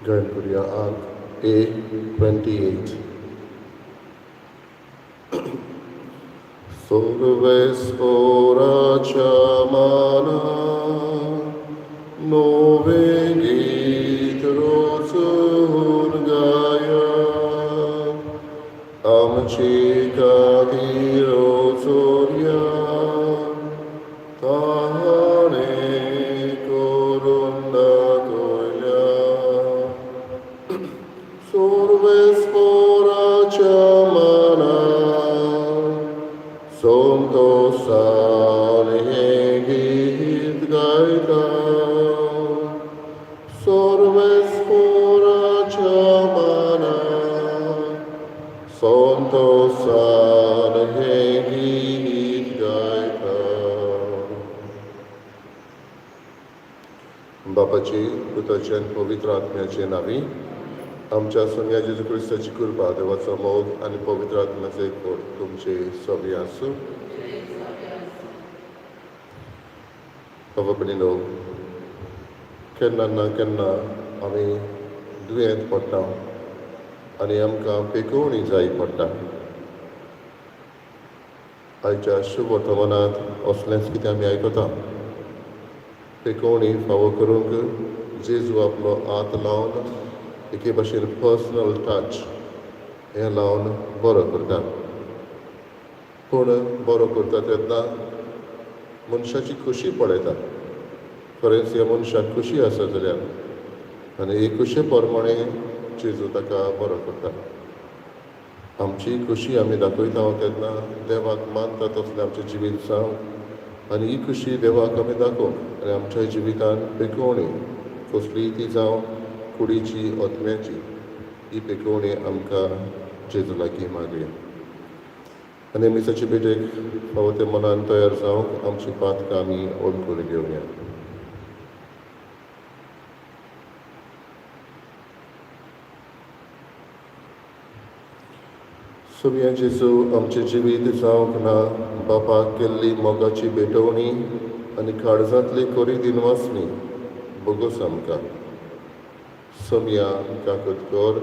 गायन करुया आंक ए 28. सोर्वेस्पोराच्या माना नोवें गीत रोचून गाया, आमची खातीर चोरया ताणें करून दाखयल्या. सोर्वेस्पोराच्या माना संतोसान हें गीत गायता, सोर्वेस्पोराच्या माना संतोसान हें गीत गायता. बापाची, पुताची आनी पवित्र आत्म्याचे नांवी. आमच्या सोमया जेजू क्रिस्ताची कृपा, देवाचो मोग आनी पवित्र आत्म्याचो एकवट तुमचे सगळीं आसूं. बाबा भयणीनो, केन्ना ना केन्ना आमी दुयेंत पडटा आनी आमकां पेकोवणी जाय पडटा. आयच्या शुभ वर्तमानांत असलेंच कितें आमी आयकता. पेकोवणी फावो करूंक जेजू आपलो हात लावन, एके भाशेन पर्सनल टच हें लावन बरो करता. पूण बरो करता तेन्ना मनशाची खुशी पळयता, खरेंच ह्या मनशाक खुशी आसा जाल्यार, आनी ही खुशे प्रमाणे जेजू ताका बरो करता. आमची खुशी आमी दाखयता तेन्ना देवाक मानता तसलें आमचें जिवीत जावं आनी ही खुशी देवाक आमी दाखोवंक आनी आमच्या जिवितान पेकोवणी कसलीय ती जावं, कुडीची, आत्म्याची, ही पेकोवणी आमकां जेजू लागीं मागया. आनी मिसाची भेटेक फावो ते मनान तयार जावंक आमची पातकां आमी वळखून घेवया. सोमया जेजू, आमचें जिवीत जावंक ना बापाक केल्ली मोगाची भेटवणी आनी काळजांतली कोरी दिनवासणी, बोगोस आमकां. सोमया काकूत कर.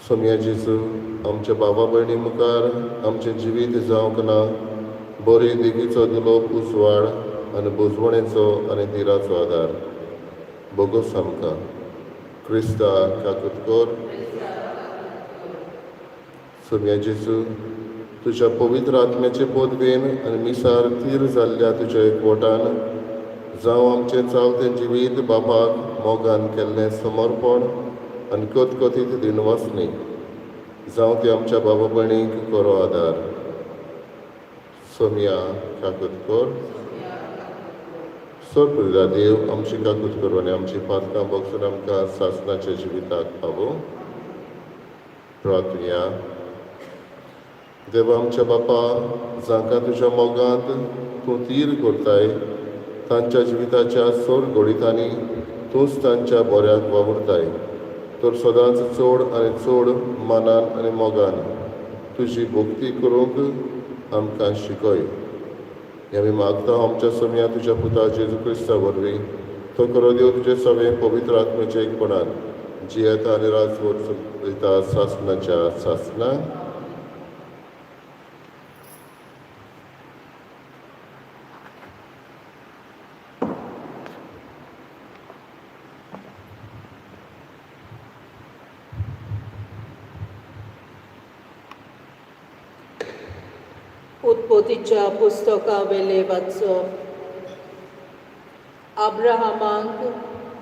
सोमया जेजू, आमच्या बाबा भयणी मुखार आमचें जिवीत जावंक ना बरी देखीचो दुलोप उजवाड आनी बुजवणेचो आनी दिराचो आदार, बोगोस आमकां. क्रिस्ता काकूत कर. सोमया जेजू, तुज्या पवित्र आत्म्याचे पदवेन आनी मिसार थीर जाल्ल्या तुज्या एकवटान जावं आमचें चालतें जिवीत बापाक मोगान केल्लें समर्पण आनी कथकथीत दिनवासणी, जावं तें आमच्या बाबा भयणीक करो आदार. सोमया काकूत कर. सोर देव आमची काकूत करूं आनी आमची पातकां बगसून आमकां सासणाच्या जिविताक पावूं. प्रार्थुया. देवा आमच्या बापा, जांकां तुज्या मोगांत तूं थीर करताय तांच्या जिविताच्या सोर घडितांनी तूंच तांच्या बऱ्याक वावुरताय, तर सदांच चड आनी चड मानान आनी मोगान तुजी भक्ती करूंक आमकां शिकय. हें आमी मागता आमच्या सोमया तुज्या पुता जेजू क्रिस्ता वरवीं. तो करो देव तुजे सगळें पवित्र आत्म्याच्या एकपणान जियेता आनी राजवट चलयता सासणाच्या सासणा. उत्पत्तीच्या पुस्तकावेले वाचप. अब्राहमाक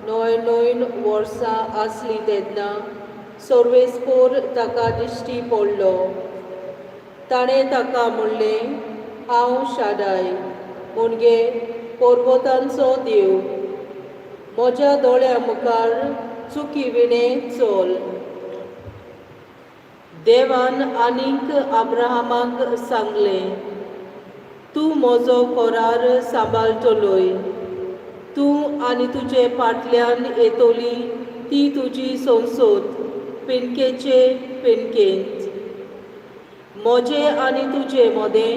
99 वर्सां आसलीं तेन्ना सर्वेस्पोर ताका दिश्टी पडलो. ताणें ताका म्हणलें, हांव शादाय, म्हणजे पर्वतांचो देव. म्हज्या दोळ्यां मुखार चुकी विणें चल. देवान आनीक अब्राहमाक सांगलें, तूं म्हजो करार सांबाळटलोय, तूं आनी तुजे फाटल्यान येतली ती तुजी संसद पिनकेचे पिनकेंत. म्हजे आनी तुजे मदें,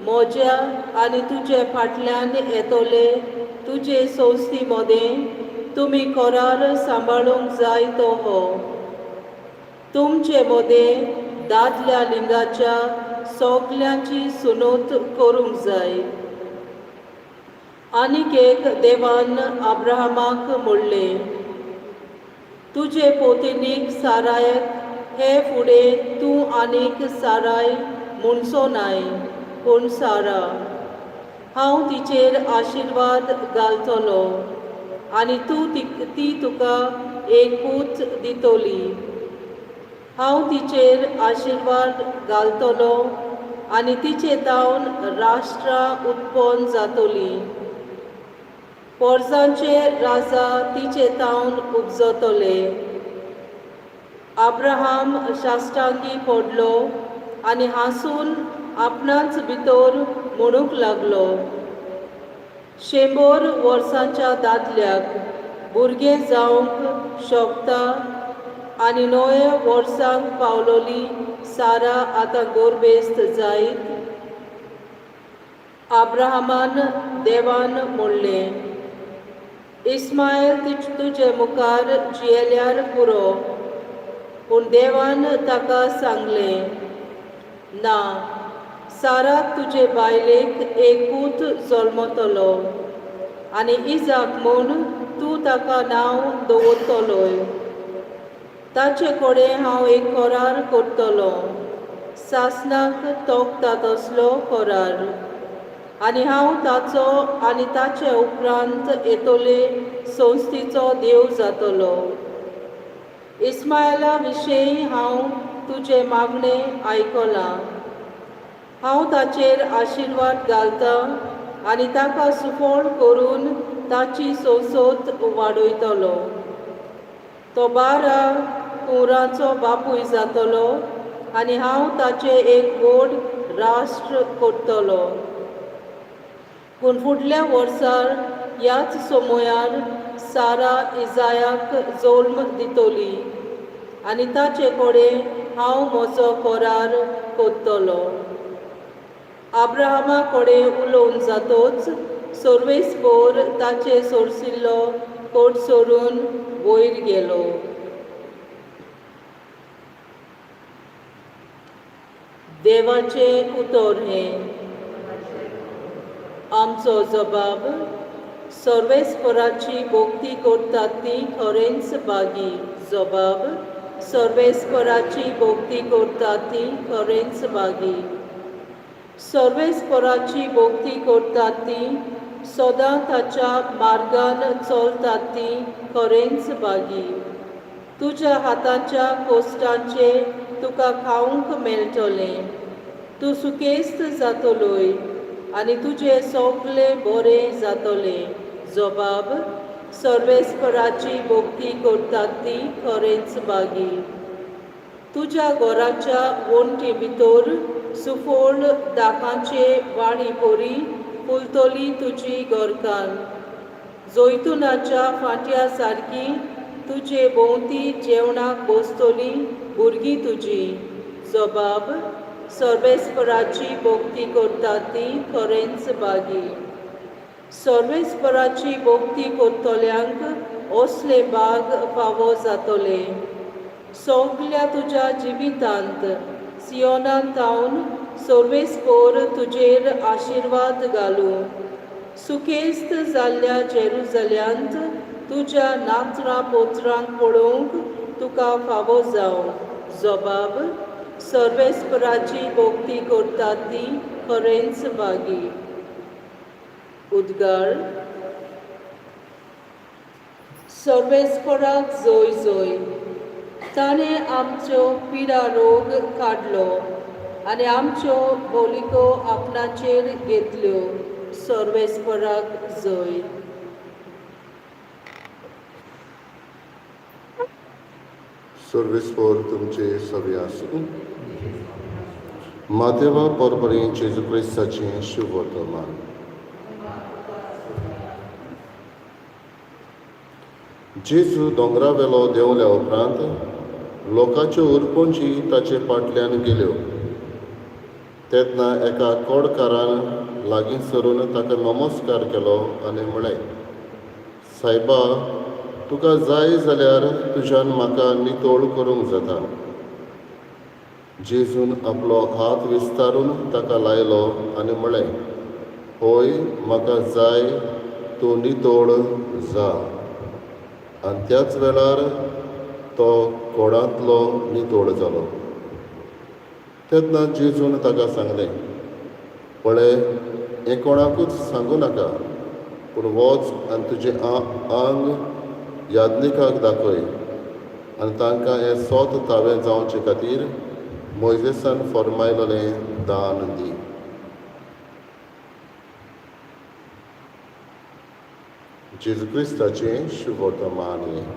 म्हज्या आनी तुजे फाटल्यान येतले तुजे संस्थी मदें तुमी करार सांबाळूंक जाय तो हो. तुमचे मदें दादल्या लिंगाच्या सगल्यांची सुनोत करूंक जाय. आनीक एक देवान अब्राहमाक म्हणलें, तुजे पोतिनीक सारायक हे फुडें तूं आनीक साराय म्हणचो नाय, पूण सारा. हांव तिचेर आशिर्वाद घालतलो आनी तूं ती तुका एक पूत दितली. हांव तिचेर आशिर्वाद घालतलो आनी तिचे तावन राष्ट्रां उत्पन्न जातलीं. पोरजांचे राजा तिचे तावन उपजतले. अब्राहम शास्त्रांगी पडलो आनी हांसून आपणाच भितर म्हणूंक लागलो, 100 वर्सांच्या दादल्याक भुरगें जावंक शकता आनी 9 वर्सांक पावलोली सारा आतां गोरबेस्त जायत? अब्राहमान देवान म्हणलें, इस्मायल तुजे मुखार जियेल्यार पुरो. पूण देवान ताका सांगलें, ना, साराक तुजे बायलेक एक पूत जल्मतलो आनी इजाक म्हूण तूं ताका नांव दवरतलोय. ताचे कडेन हांव एक करार करतलो, सासणाक तोखता तसलो करार, आनी हांव ताचो आनी ताचे उपरांत येतले संस्थेचो देव जातलो. इस्मायला विशीं हांव तुजें मागणें आयकलां. हांव ताचेर आशिर्वाद घालतां आनी ताका सुफळ करून ताची संसद वाडयतलो. तो 12 कुंवरांचो बापूय जातलो आनी हांव ताचें एक व्हड राष्ट्र करतलो. पूण फुडल्या वर्सार ह्याच समयार सारा इजायाक जल्म दितली आनी ताचे कडेन हांव म्हजो करार करतलो. अब्राहमा कडेन उलोवन जातोच सर्वेस्पोर ताचे सोरसिल्लो कोट सोडून वयर गेलो. देवाचें उतर हें. आमचो जबाब सर्वेस्पराची भक्ती करतात ती खरेंच बागी. जबाब सर्वेस्पराची भक्ती करतात ती खरेंच बागी. सर्वेस्पराची भक्ती करतात ती सदां ताच्या मार्गान चलतात ती खरेंच बागी. तुज्या हाताच्या कोश्टांचे तुका खावंक मेळटलें. तूं सुकेस्त जातलोय आनी तुजें सगळें बरें जातलें. जबाब सर्वेस्पराची भक्ती करतात ती खरेंच बागी. तुज्या घराच्या वण्टी भितर सुफळ दाकांचे वाणी परी फुलतली तुजी घरकान्न. जैतुनाच्या फांट्या सारकी तुजे भोंवती जेवणाक बसतली भुरगीं तुजी. जबाब सर्वेस्पराची भक्ती करतात ती खरेंच बागी. सर्वेस्पराची भक्ती करतल्यांक असले भाग फावो जातले. सगल्या तुज्या जिवितांत सियोनांत तावन सर्वेस्पोर तुजेर आशिर्वाद घालूं. सुखेस्त जाल्ल्या जेरुजाल्यांत तुज्या नातरां पोत्रांक पळोवंक तुका फावो जावं. जबाब सर्वेस्पराची भक्ती करतात ती खरेंच बागी. उद्गार सर्वेस्पराक जोय जोय. ताणें आमच्यो पिडा रोग काडलो आनी आमच्यो बोलिको आपणाचेर घेतल्यो. सर्वेस्पराक जय. सर्वेस्पोर तुमचे सगळे आसूं. मातेवा परबरी जेजू क्रिस्ताचें शुभवर्तमान. जेजू दोंगरावेलो देंवल्या उपरांत लोकांच्यो उरपंची ताचे फाटल्यान गेल्यो. तेन्ना एका कोडकारान लागीं सरून ताका नमस्कार केलो आनी म्हळें, सायबा, तुका जाय जाल्यार तुज्यान म्हाका नितळ करूंक जाता. जेजून आपलो हात विस्तारून ताका लायलो आनी म्हळें, हय, म्हाका जाय, तूं नितळ जा. आनी त्याच वेळार तो कोडांतलो नितळ जालो. तेन्ना जेजून ताका सांगलें, पळय, हें कोणाकूच सांगूं नाका, पूण वच आनी तुजें आंग याज्ञिकाक दाखय आनी तांकां हें सोत तावें जावचे खातीर मोयजेसान फर्मायलेलें दान दी. जेजू क्रिस्ताचें शुभवर्तमान हें.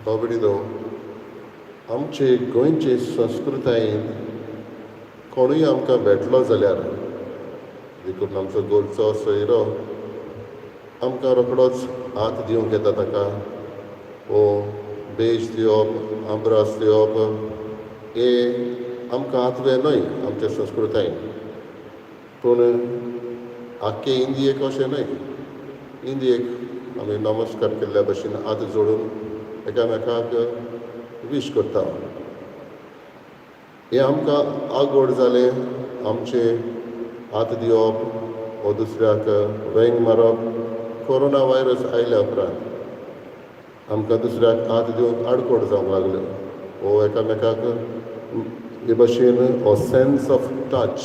बाबडीनो, आमचे गोंयचे संस्कृतायेन कोणूय आमकां भेटलो जाल्यार, देखून आमचो गोरचो सोयरो आमकां रोखडोच हात दिवंक येता ताका, वो बेज दिवप, आंब्रास दिवप, हे आमकां आतवे न्हय आमचे संस्कृतायेन. पूण आख्खे इंदियेक अशें न्हय. इंदियेक आमी नमस्कार केल्ल्या भशेन हात जोडून एकामेकाक वीश करता. हें आमकां आगोड जालें, आमचें हात दिवप वो दुसऱ्याक वेंग मारप. कोरोना व्हायरस आयल्या उपरांत आमकां दुसऱ्याक हात दिवंक आडकोड जावंक लागल्यो, वो एकामेकाक हे भशेन हो सेन्स ऑफ टच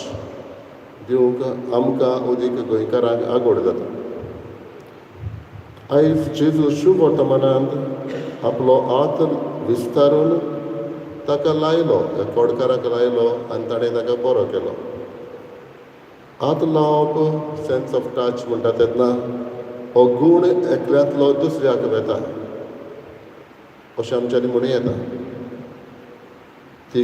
दिवंक आमकां अदीक गोंयकारांक आगोड जाता. आयज जेजू शुभ वर्तमानांत आपलो हात विस्तारून ताका लायलो, ह्या कोडकाराक लायलो आनी ताणें ताका बरो केलो. हात लावप, सेन्स ऑफ टच म्हणटा तेन्ना हो गूण एकल्यांतलो दुसऱ्याक वेता अशें आमच्यांनी म्हणूं येता. ती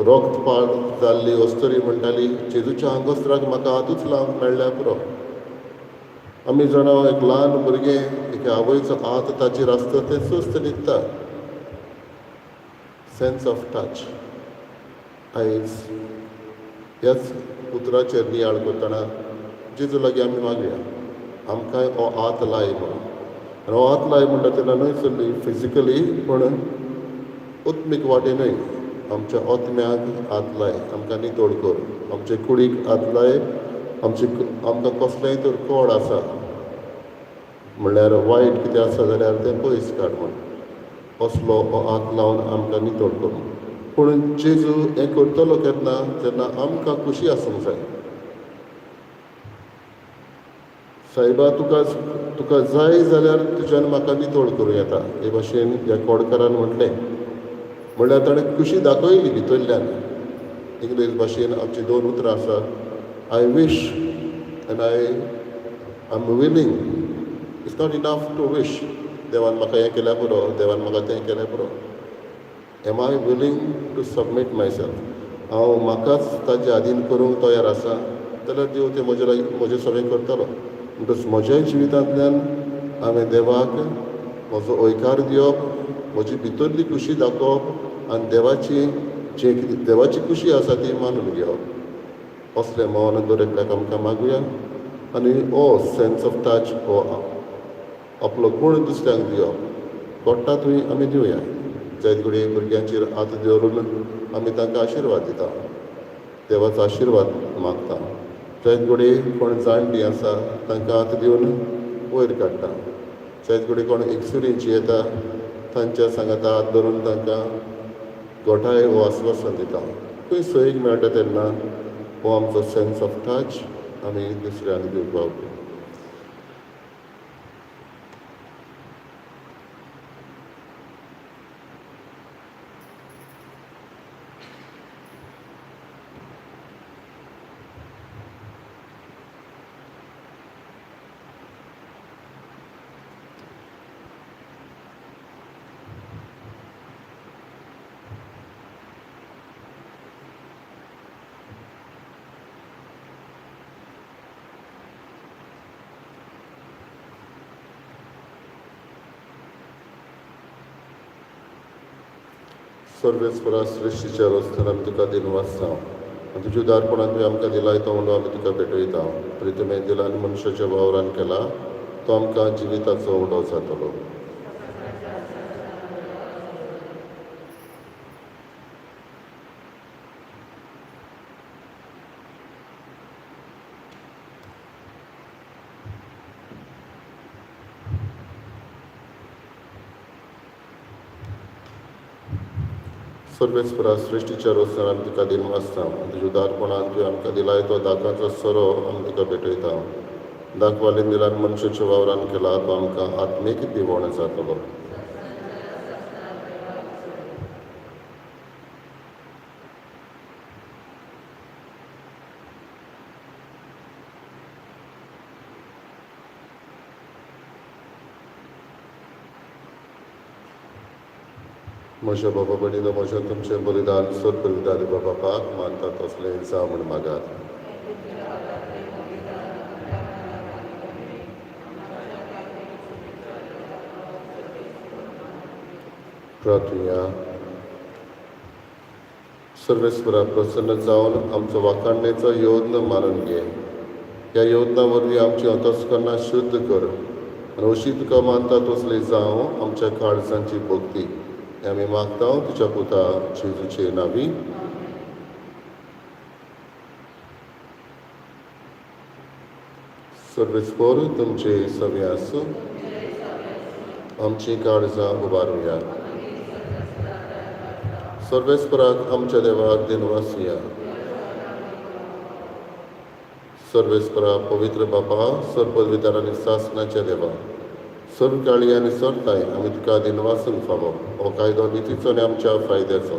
रक्तपात जाल्ली अस्तुरी म्हणटाली, जेजूच्या आंगोस्त्राक म्हाका हातूच लावंक मेळ्ळ्यार पुरो. आमी जाणा, एक ल्हान भुरगें एके आवयचो हात ताचेर आसता तें सुस्त न्हिदता. Sense of touch. आयज ह्याच उतराचेर नियाळ करतना जेजू लागीं आमी मागया, आमकांय हो हात लाय म्हणून. आनी हो हात लाय म्हणटा तेन्ना न्हय चल्ली फिजिकली, पूण आत्मीक वाटेनूय आमच्या आत्म्याक हात लाय, आमकां नितळ कर, आमचे कुडीक हात लाय. आमचे आमकां कसलेंय तर कोड आसा, म्हणल्यार वायट कितें आसा जाल्यार तें पयस काड म्हूण, असलो हो हात लावन आमकां नितळ कर. पूण जेजू हें करतलो केन्ना? जेन्ना आमकां खुशी आसूंक जाय. सायबा, तुका तुका जाय जाल्यार तुज्यान म्हाका नितळ करूं येता, हे भाशेन ह्या कोडकारान म्हटलें. म्हणल्यार ताणें खुशी दाखयली भितरल्यान. इंग्लीश भाशेन आमची दोन उतरां आसा, I wish and I am willing. It's not enough to wish, देवान म्हाका हें केल्यार पुरो, देवान म्हाका तें केल्यार पुरो. Am I willing to submit myself? हांव म्हाकाच ताजे आदीन करूंक तयार आसा जाल्यार देव तें म्हजे लागीं म्हजें सगळें करतलो. म्हणटच म्हज्याय जिवितांतल्यान हांवें देवाक म्हजो हयकार दिवप, म्हजी भितरली खुशी दाखोवप आनी देवाची जे कितें देवाची खुशी आसा ती मानून घेवप. असलें मन दर एकल्याक आमकां मागुया आनी हो सेन्स ऑफ टच हो आपलो गूण दुसऱ्यांक दिवप कोट्टा थंय आमी दिवया. जायत घडये भुरग्यांचेर हात दवरून आमी तांकां आशिर्वाद दिता, देवाचो आशिर्वाद मागता. जायत घडये कोण जाणटी आसा तांकां हात दिवन वयर काडटा. जायत घडये कोण एक्सुरींची येता तांच्या सांगाता हात धरून तांकां गोठाय हो आस्वासन दिता. खंय सोयीक मेळटा तेन्ना हो आमचो सेन्स ऑफ टच आमी दुसऱ्यांक दिवपाक. सर्वेस्परा सृश्टीच्या रस्त्यान आमी तुका दिनवासता आनी तुज्या उदारपणान तुवें आमकां दिलाय तो उंडो आमी तुका भेटयता. प्रितमे दिला आनी मनशाच्या वावरान केला तो आमकां जिविताचो उंडो जातलो. सर्वेस्परा सृश्टीच्या रोसनान आमी तुका दिनवासता आनी तुज्या उदारपणान तुवें आमकां दिलाय तो दाकाचो सोरो आमी तुका भेटयता. दाखवालीन दिला आनी मनशाच्या वावरान केला तो आमकां आत्मीक दिवण जातलो. म्हज्या बाबा भयणीनो, म्हज्या तुमचें बलिदान सोद बलिदान बापाक मानता तसलें जावं म्हूण मागात. प्रार्थुया. सर्वेस्परा प्रसन्न जावन आमचो वाखाणणेचो योद्न मानून घे. ह्या योजना वरवीं आमची अंतस्करणां शुद्ध कर आनी अशी तुका मानता तसली जावं आमच्या काळजांची भक्ती. हें आमी मागता तुज्या पुता जेजूचे नांवी. सर्वेस्पर तुमचे सवी आसूं. आमची काळजां उबारुया. सर्वेस्पराक आमच्या देवाक दिनवासुया. सर्वेस्परा पवित्र बापा, सर्वपदवीदार आनी सासणाच्या देवा, सर्व काळी आनी सरताय आमी तुका दिनवासूंक फावो. हो कायदो नितीचो आनी आमच्या फायद्याचो.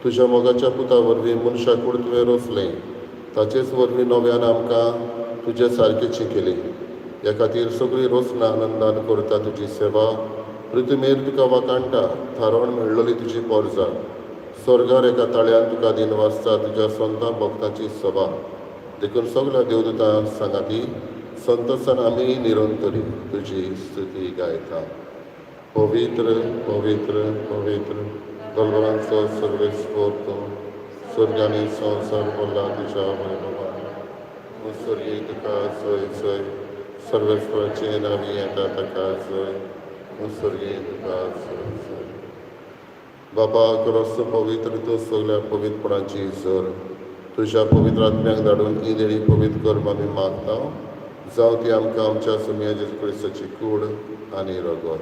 तुज्या मोगाच्या पुता वरवीं मनशा कूड तुवें रोसलें, ताचेच वरवीं नव्यान आमकां तुजे सारकेची केली. ह्या खातीर सगळीं रोसना आनंदान करता तुजी सेवा. पृथ्वीर तुका वाखाणटा, थारोवन मेळ्ळली तुजी पोरजा. स्वर्गार एका ताळ्यान तुका दिनवासता तुज्या संतां भक्तांची सभा. देखून सगळ्या देवदूतांक सांगाती संतोसान आमी निरंतरी तुजी स्तुती गायता. पवित्र पवित्र पवित्र दलबलांचो सर्वेस्पर तूं, स्वर्ग आनी संवसार भरला तुज्या वैभवान. स्वर्गी तुका जय जय, सर्वेस्पराचें नांवी येता ताका जय. स्वर्गी तुका जय जय. बापा क्रोस्त पवित्र तूं सगळ्या पवित्रपणाची जर तुज्या पवित्र आत्म्याक धाडून ही देणी पवित्र कर आमी मागता. जावं ती आमकां आमच्या सुमया जेजू क्रिस्ताची कूड आनी रगत.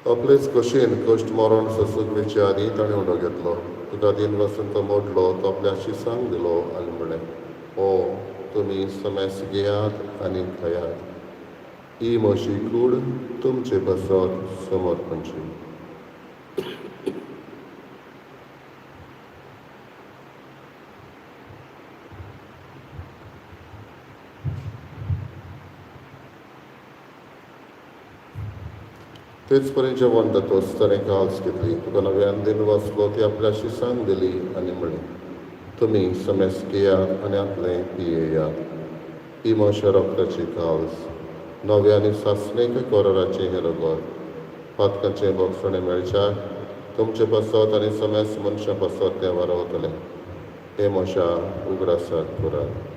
आपलेच कशेन कश्ट मरण सोसूंक वेचे आदीं ताणें उंडो घेतलो. तुका दिन वसून तो मोडलो, तो आपल्या शिसांक दिलो आनी म्हणलें, ओ तुमी समेस घेयात आनी खायात. ही म्हजी कूड तुमचे पासत समर्पणची. तेच परी जेवण जातच ताणें काल्स घेतली, तुका नव्यान दिन वाचलो, ती आपल्या शिसांक दिली आनी म्हणलें, तुमी समेस घेयात आनी आपलें पियेयात. ही म्हज्या रक्ताची काल्स, नव्या आनी सासणीक कराराचें हें रगत. पातकांचें भोगसणें मेळच्याक तुमचे पासत आनी समेस मनशां पासत तें वारवतलें. हें म्हज्या उगडासाक करात.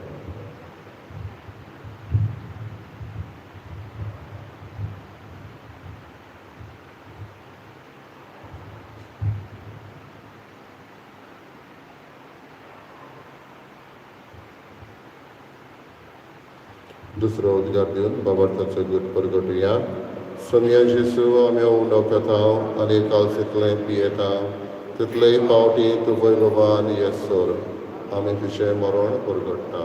दुसरो उद्गार दिवन बाबार्थाचो गूट परगटुया. सोमया जेसू, आमी उंडो खाता आनी कालसेंतलें पियेता तितलेय पावटी तूं वैभवान येसर आमी तुजें मरण परगट्टा.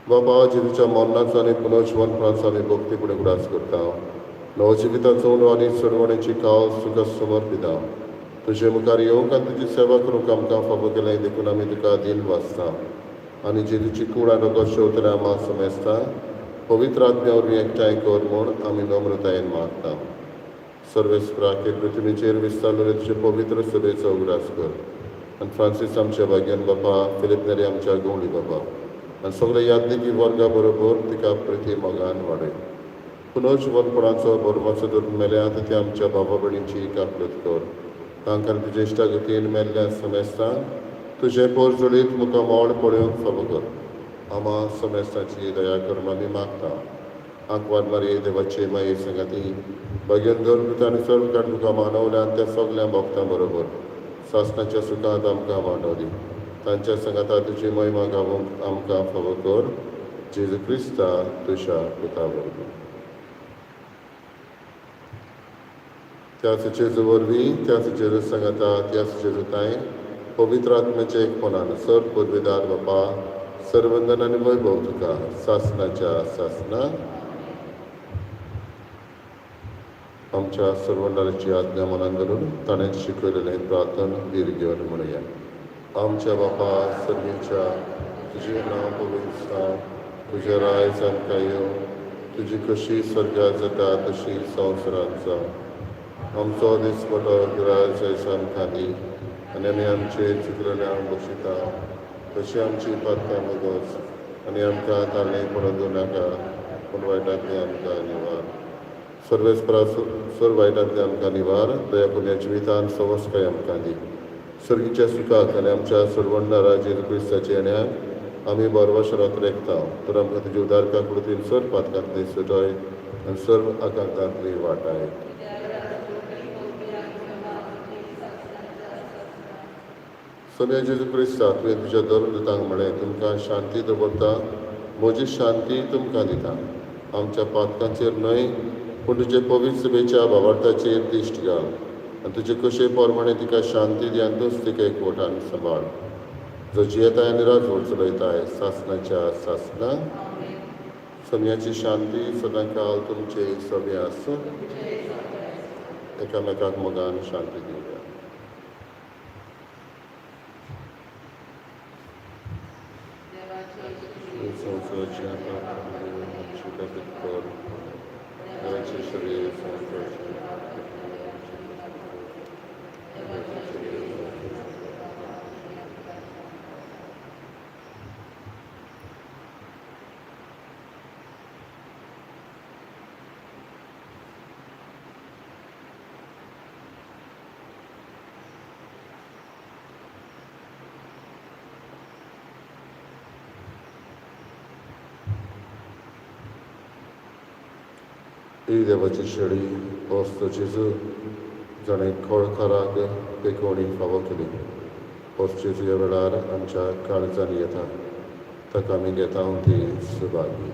बाबा जेजूच्या मरणाचो आनी पुनर्जिवनपणाचो आमी भक्ती फुडें उगडास करता. नवजिविताचो उंडो आनी चडवणेची काल्स तुका समर्पिता. तुजे मुखार येवंक आनी तुजी सेवा करूंक आमकां फावो केलें देखून आमी तुका दिन वाचता. आनी जेजूची कूड आनी रगत शेवतल्या आमा समेस्ता पवित्र आत्म्या वरवीं एकठांय कर म्हूण आमी नम्रतायेन मागता. सर्वेस्पराक हे पृथ्वीचेर विस्तारलेले तुजे पवित्र सभेचो उगडास कर. आनी फ्रांसीस आमच्या भाग्यान बापा, फिलीप नेरी आमच्या गवळी बाबा आनी सगळे यादनिकी वर्गा बरोबर तिका प्रिती मोगान वाडय. पुनर्जिवनपणाचो बरमाचो धरून मेल्यात ते आमच्या बाबा भयणींची काकलत कर. तांकां तुजे इश्टागतीन मेल्ल्या समेस्तांक तुजें पोरजोळीत मुखामळ पळोवंक फावो कर. आमा समेस्तांची दया करून आमी मागता. आंकवार मारये देवाचे माये संगाती भाग्यान धर्म आनी सर्व काड तुका मानवल्यान त्या सगल्या भक्तां बरोबर सासणाच्या सुखांत आमकां मांडवली. तांच्या संगाता तुजी महिमा गावोवंक आमकां फावो कर. जेजू क्रिस्ता तुज्या पुता वरवीं. त्याच जेजू वरवीं, त्याच जेजू सांगाता, त्याच जेजू ताय पवित्र आत्म्याचे एकपणान सर पुर्वेदार बापा, सर्वंदन आनी वैभव तुका सासनाच्या सासना. आमच्या सर्वंदाराची आज्ञा मनान धरून ताणें शिकयलेलें प्रार्थन धीर घेवन म्हणुया. आमच्या बापा सर्गीच्या, तुजें नांव पवित्र जावं, तुजें राज आमकां येवं, तुजी कशी स्वर्गात जाता तशी संवसारांत जावं. आमचो दिसपटो ग्रास आयज आमकां दी आनी आमी आमचे चुकलेल्या बक्षिता तशी आमची पातकां बोगस आनी आमकां ताळणे पडोवन दिवं नाका, पूण वायटांतली आमकां निवार. सर्वेस्परा सर्व वायटांतली आमकां निवार. दया पुण्या जिवितान सवस्काय आमकां दी. सर्गीच्या सुखाक आनी आमच्या सर्वंडारा जेजू क्रिस्ताच्या येण्याक आमी बरवशरात रेखता. तर आमकां तुजी उदारका कृतीन सर्व पातकांतली सुटय आनी सर्व आकांतांतली वाटाय. सोम्या जेजू क्रिस्ता, तुवें तुज्या धर्मदूतांक म्हळें, तुमकां शांती दवरता, म्हजी शांती तुमकां दिता. आमच्या पातकांचेर न्हय पूण तुजे पवित्र सभेच्या भावार्थाचेर दिश्ट घाल आनी तुजे कशे प्रमाणे तिका शांती दी आनी तूंच तिका एकवटान सांबाळ, जो जियेताय आनी राजवट चलयताय सासनाच्या सासना. सोम्याची शांती सदांकाल तुमचे सगळे आसूं. एकामेकाक मोगान शांती दिवया. संवसाराच्या पापां आमची काकूट कर. देवाचे शरीर संवसाराच्या आमची काकूट कर. देवाचे शरीर संवसाराच्या. ही देवाची शेळी, होच जेजू जाणें खळखराक पेकोवणी फावो केली. होच जेजू ह्या वेळार आमच्या काळजांनी येता, ताका आमी घेता ती सुभागी.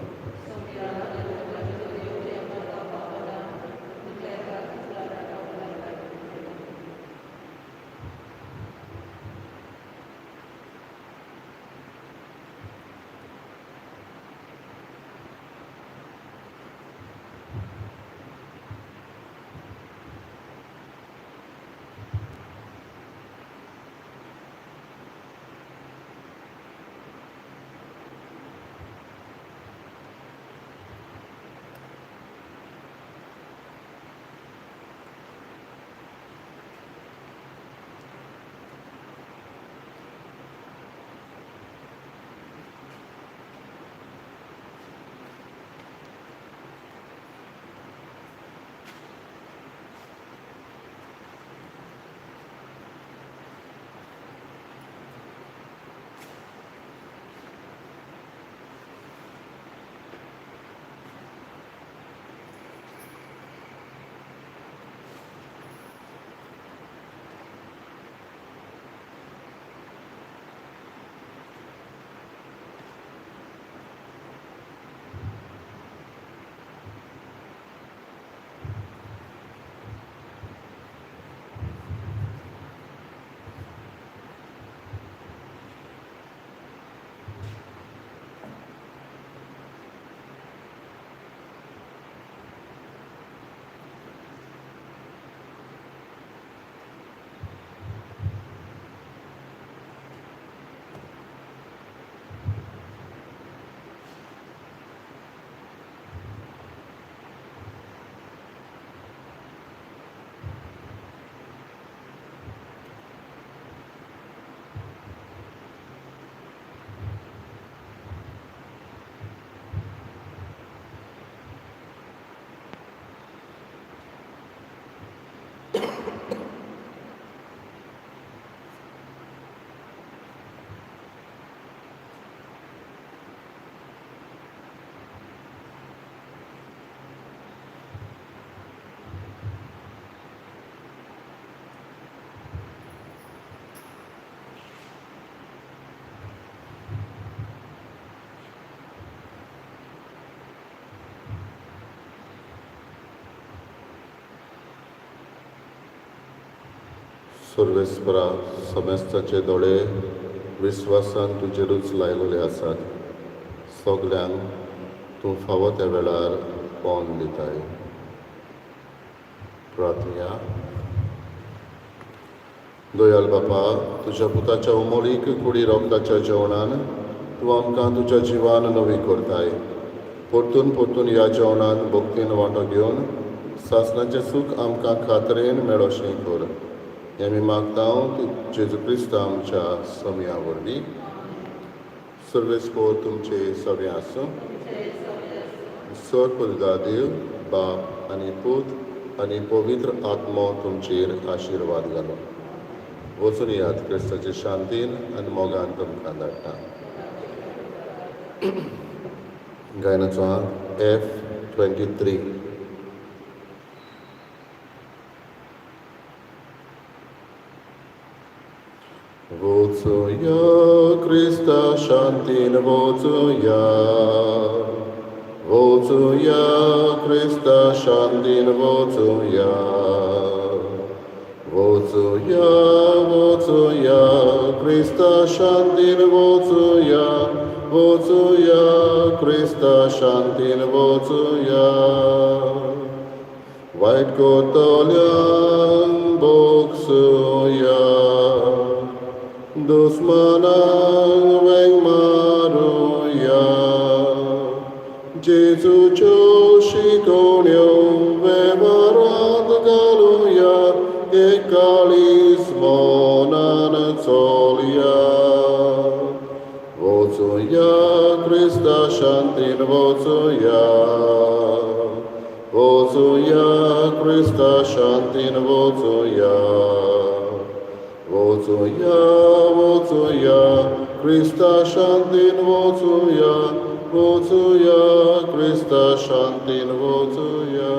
सर्वेस्परा, समेस्ताचे दोळे विस्वासान तुजेरूच लायलेले आसात. सगल्यांक तूं फावो त्या वेळार कोन दिताय. प्रार्थया. दयाल बापा, तुज्या पुताच्या उमोलीक कुडी रोगताच्या जेवणान तूं आमकां तुज्या जिवान नवी करताय. परतून परतून ह्या जेवणान भक्तीन वांटो घेवन सासणाचें सूख आमकां खात्रेन मेळोशें कर. हें आमी मागता जेजू क्रिस्त आमच्या समया वरवीं. सर्वेस्पोर तुमचे सगळें आसूं. सर देव बाप आनी पूत आनी पवित्र आत्मो तुमचेर आशिर्वाद घालो. वचून यात, क्रिस्ताचे शांतीन आनी मोगान तुमकां धाडटा. गायनाचो आंक F 23. वचुया क्रिस्ता शांतीन, वचुया, वचुया क्रिस्ता शांतीन, वचुया, वचुया, वचुया क्रिस्ता शांतीन, वचुया, वचुया क्रिस्ता शांतीन, वचुया. वायट करतल्यांक भोगसुया, दुस्मानांक वेंग मारुया, जेजूच्यो शिकोवण्यो वेव्हारांत घालुया, एक काळीज मनान चोलया. वचुया क्रिस्ता शांतीन, वचुया, वचुया क्रिस्ता शांतीन, वचुया, वचुया, वचुया क्रिस्ता शांतीन, वचुया, वचुया क्रिस्ता शांतीन, वचुया.